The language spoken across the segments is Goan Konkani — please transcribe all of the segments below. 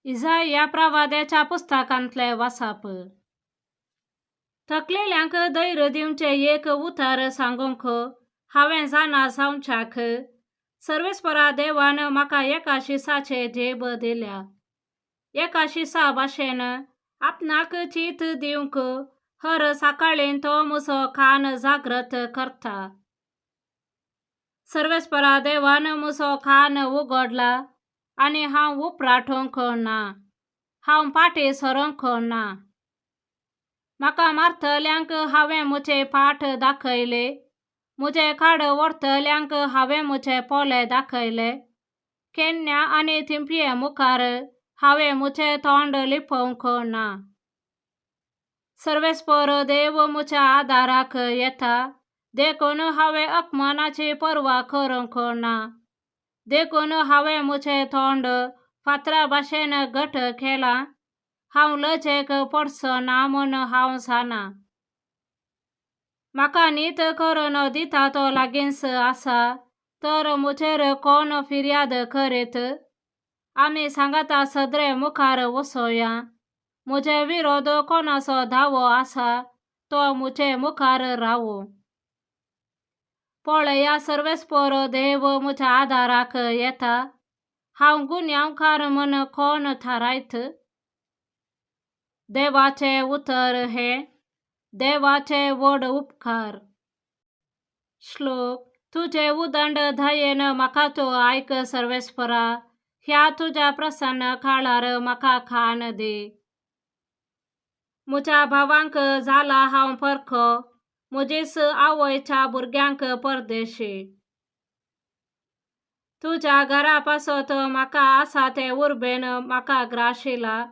इजाया प्रवाद्याच्या पुस्तकांतलें वाचप. थकलेल्यांक धैर्य दिवचें एक उतर सांगूंक हांवें जाणा जावच्याक सर्वेस्परा देवान म्हाका एका शिसाचे जेब दिल्या. एका शिसा भाशेन आपणाक चीत दिवंक हर सकाळीं तो म्हजो कान जागृत करता. सर्वेस्परा देवान म्हजो कान उगडला आनी हांव उपराटूंक ना, हांव फाटीं सरूंक ना. म्हाका मारतल्यांक हांवें म्हजे पाठ दाखयले, म्हजे खाड व्हरतल्यांक हांवें म्हजे पोले दाखयले. केन्ना आनी थिंपये मुखार हांवें म्हजें तोंड लिपोवंक ना. सर्वेस्पर देव म्हज्या आदाराक येता, देखून हांवें अपमानाची पर्वा करूंक ना. देखून हांवें म्हजें तोंड फातरा भाशेन घट केलां, हांव लजेक पडचो ना म्हूण हांव जाणा. म्हाका नीत करून दिता तो लागींच आसा, तर म्हजेर कोण फिर्याद करीत? आमी सांगाता सदरे मुखार वचोया. म्हजे विरोध कोणाचो दावो आसा तो म्हजे मुखार रावूं. पळया, सर्वेस्पर देव म्हज्या आदाराक येता, हांव गुन्यांवकार म्हूण कोण थारायत? देवाचें उतर हें. देवाचे व्हड उपकार. श्लोक. तुजे उदंड दयेन म्हाका तूं आयक सर्वेस्परा, ह्या तुज्या प्रसन्न काळार म्हाका खाण दी. म्हज्या भावांक जाला हांव परको, म्हजीच आवयच्या भुरग्यांक परदेशी. तुज्या घरा पासत म्हाका आसा ते उर्बेन म्हाका ग्राशिला,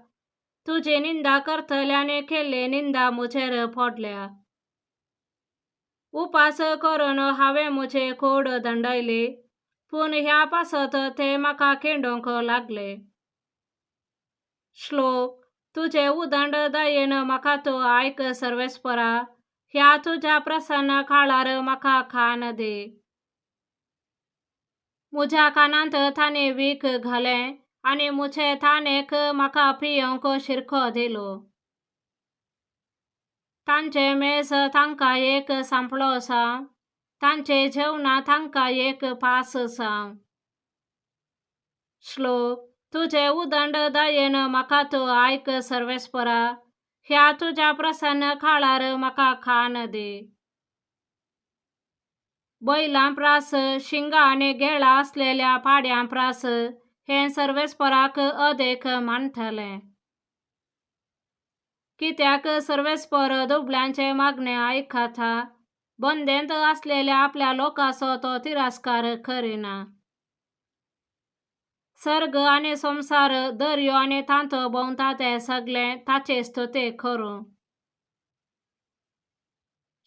तुजी निंदा करतल्यांनी केल्ली निंदा म्हजेर पडल्या. उपास करून हांवें म्हजी कूड दंडयली, पूण ह्या पासत ते म्हाका किंडूंक लागले. श्लोक. तुजे उदंड दयेन म्हाका तूं आयक सर्वेस्परा, ह्या तुज्या प्रसन्न काळार म्हाका खाण दी. म्हज्या कानांत तांणी वीख घालें आनी म्हजे तानेक म्हाका पियोवंक शिरको दिलो. तांचें मेज तांकां एक सांपळो जावं, तांचें जेवणां तांकां एक पास जावं. श्लोक. तुजे उदंड दयेन म्हाका तूं आयक सर्वेस्परा, ह्या तुज्या प्रसन्न काळार म्हाका खाण दी. बैलां प्रास शिंगां आनी गेळां आसलेल्या पाड्यां प्रास हें सर्वेस्पराक अदेक मानतलें. कित्याक सर्वेस्पर दुबळ्यांचें मागणें आयकता, बंदेंत आसलेल्या आपल्या लोकाचो तो तिरस्कार करिना. सर्ग आनी संवसार, दर्यो आनी तांत भोंवता तें सगळें ताचे स्तुती करूं.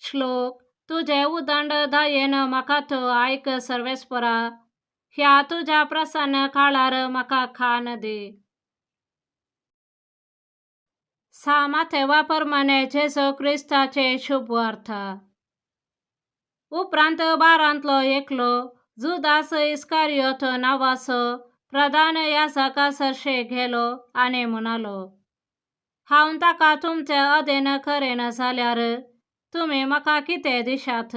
श्लोक. तुजे उदंड दयेन म्हाका तूं आयक सर्वेस्परा, ह्या तुज्या प्रसन्न काळार म्हाका खाण दी. सा माथेवा प्रमाणे जेजू क्रिस्ताचे शुभवार्ता. उपरांत बारांतलो एकलो जुदास इस्कारियोत नांवाचो प्रधान याजका सरशें गेलो आनी म्हणालो, हांव ताका तुमचे अधीन करिना जाल्यार तुमी म्हाका कितें दिशात?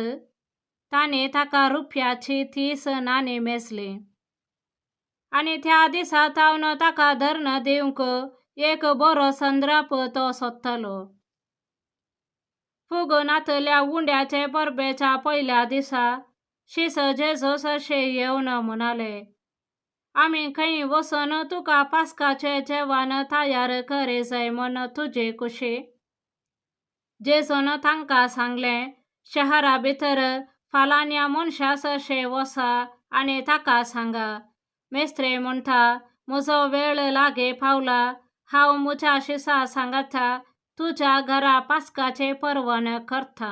तांणी ताका रुपयाची 30 नाणीं मेजलीं. आनी त्या दिसा थावन ताका धर्ण दिवंक एक बरो संद्राप तो सोदतालो. फुगनातल्या उंड्याचे परबेच्या पयल्या दिसा शिस जेजू सरशें येवन म्हणाले, आमी खंय वचून तुका पास्काचें जेवण तयार करी जाय म्हूण तुजे कुशी? जेजून तांकां सांगलें, शहरा भितर फालान्या मनशा सरशें वसा आनी ताका सांगा, मेस्त्री म्हणटा, म्हजो वेळ लागीं पावला, हांव म्हज्या शिसा सांगाता तुज्या घरा पास्काचें परवण करता.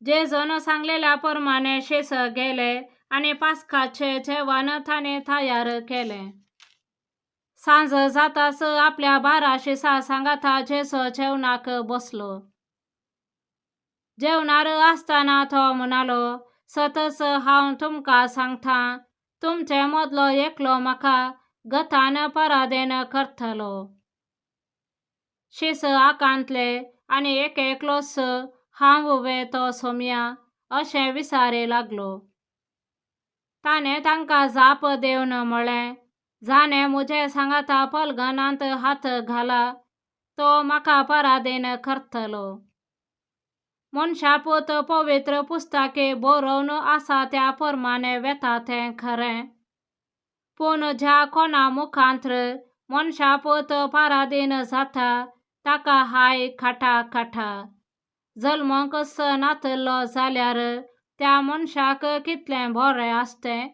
जेजून सांगलेल्या प्रमाणे शिस गेले आनी पास्काचें जेवण ताणें तयार केलें. सांज जाताच आपल्या 12 शिसां सांगाता जेजू जेवणाक बसलो. जेवणार आसतना तो म्हणालो, सतच हांव तुमकां सांगता, तुमचे मदलो एकलो म्हाका गतान परादेन करतलो. शीस आकांतले आनी एक एकलोच हांव वे तो सोमया अशें विचारे लागलो. ताणें तांकां जाप दिवन म्हळें, जाणें म्हजे सांगाता पलगनांत हात घाला तो म्हाका परादेन करतलो. मनशापूत पवित्र पुस्तके बरोवन आसा त्या प्रमाणे वेता तें खरें, पूण ज्या कोणा मुखांत्र मनशापूत परादीन जाता ताका हाय खाटा खाटा. जल्मकच नातलो जाल्यार त्या मनशाक कितलें बरें आसतें.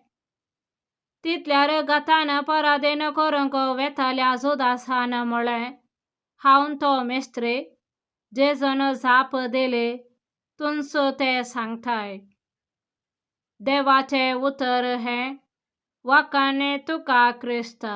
तितल्यार गतान परादीन करूंक वेताल्या जुदासान म्हळें, हांव तो मेस्त्री. जेजून जाप दिली, तूंच तें सांगताय. देवाचें उतर हें. वाखाणे तुका क्रिस्ता.